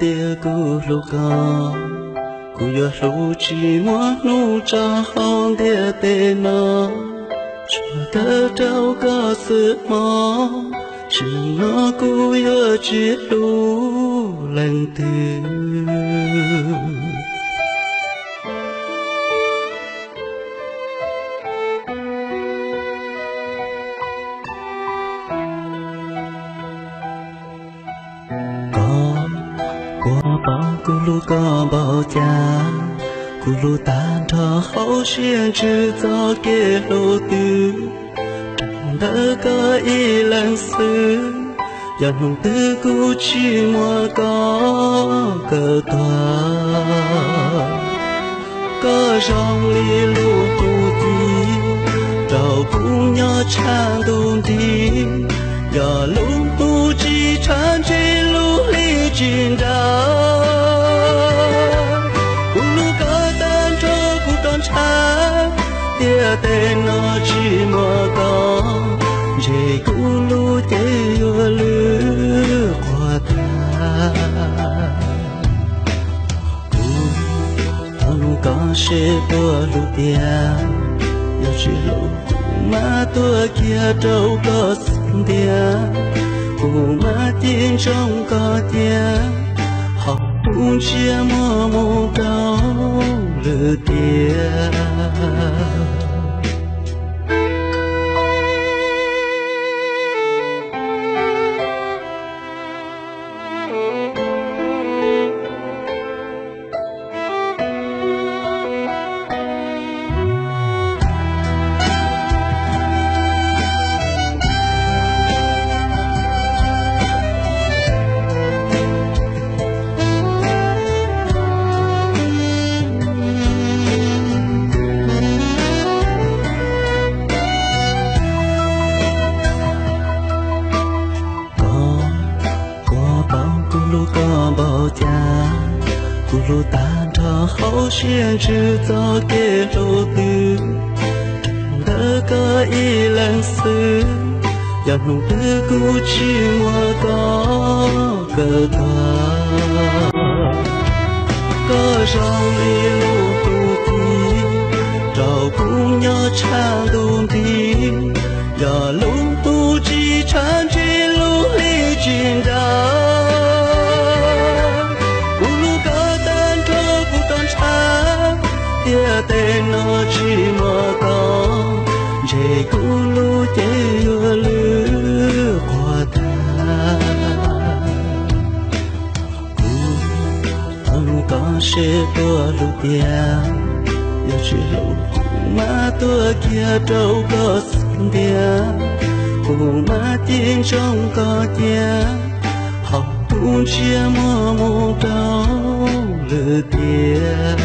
tias kuv hlub koj, kuv yuav hlub tsis muaj hnub tso hauv ntiaj teb no, tsuas kawm rau koj xwb mog, sim neej no kuv yuav tsis hlub leej twg. Koj puas paub kuv hlub koj npaum cas, kuv hlub tag nrho hauv siab ntsws txoj kev hlub twg, rau ntawm koj ib leeg xwb, yog hnub twg kuv tsis muaj koj kawm tuag. Koj zoo li lub qub txiv, rau kuv nyob tshaj ntuj nti, yog lub qub tsis tshaj ntshe lub hli tsis nra. Kuv hlub koj tag nrho kuv roj ntsha, ntiaj teb no tsis muaj koj, ntshe kuv lub cev yuav lwj quas tag. Kuv thov nug koj seb puas hlub tiag, yog tsis hlub kuv mam tuag kiag rau koj xub ntiag, kuv mam cim ntsoov koj cia, ho mus ntsiab muag mus rau lwm tiam. Koj puas paub kuv hlub koj npaum cas, kuv hlub tag nrho hauv siab ntsws txoj kev hlub twg, rau ntawm koj ib leeg xwb, yog hnub twg kuv tsis muaj koj kawm tuag. Koj zoo li lub qub txiv, rau kuv nyob tshaj ntuj nti, yog lub qub tsis tshaj ntshe lub hli tsis nra. Kuv hlub koj tag nrho kuv roj ntsha, ntiaj teb no tsis muaj koj, ntshe kuv lub cev yuav lwj quas tag. Kuv thov nug koj seb puas hlub tiag, yog tsis hlub kuv mam tuag kiag rau koj xub ntiag, kuv mam cim ntsoov koj cia, ho mus ntsiab muag mus rau lwm tiam.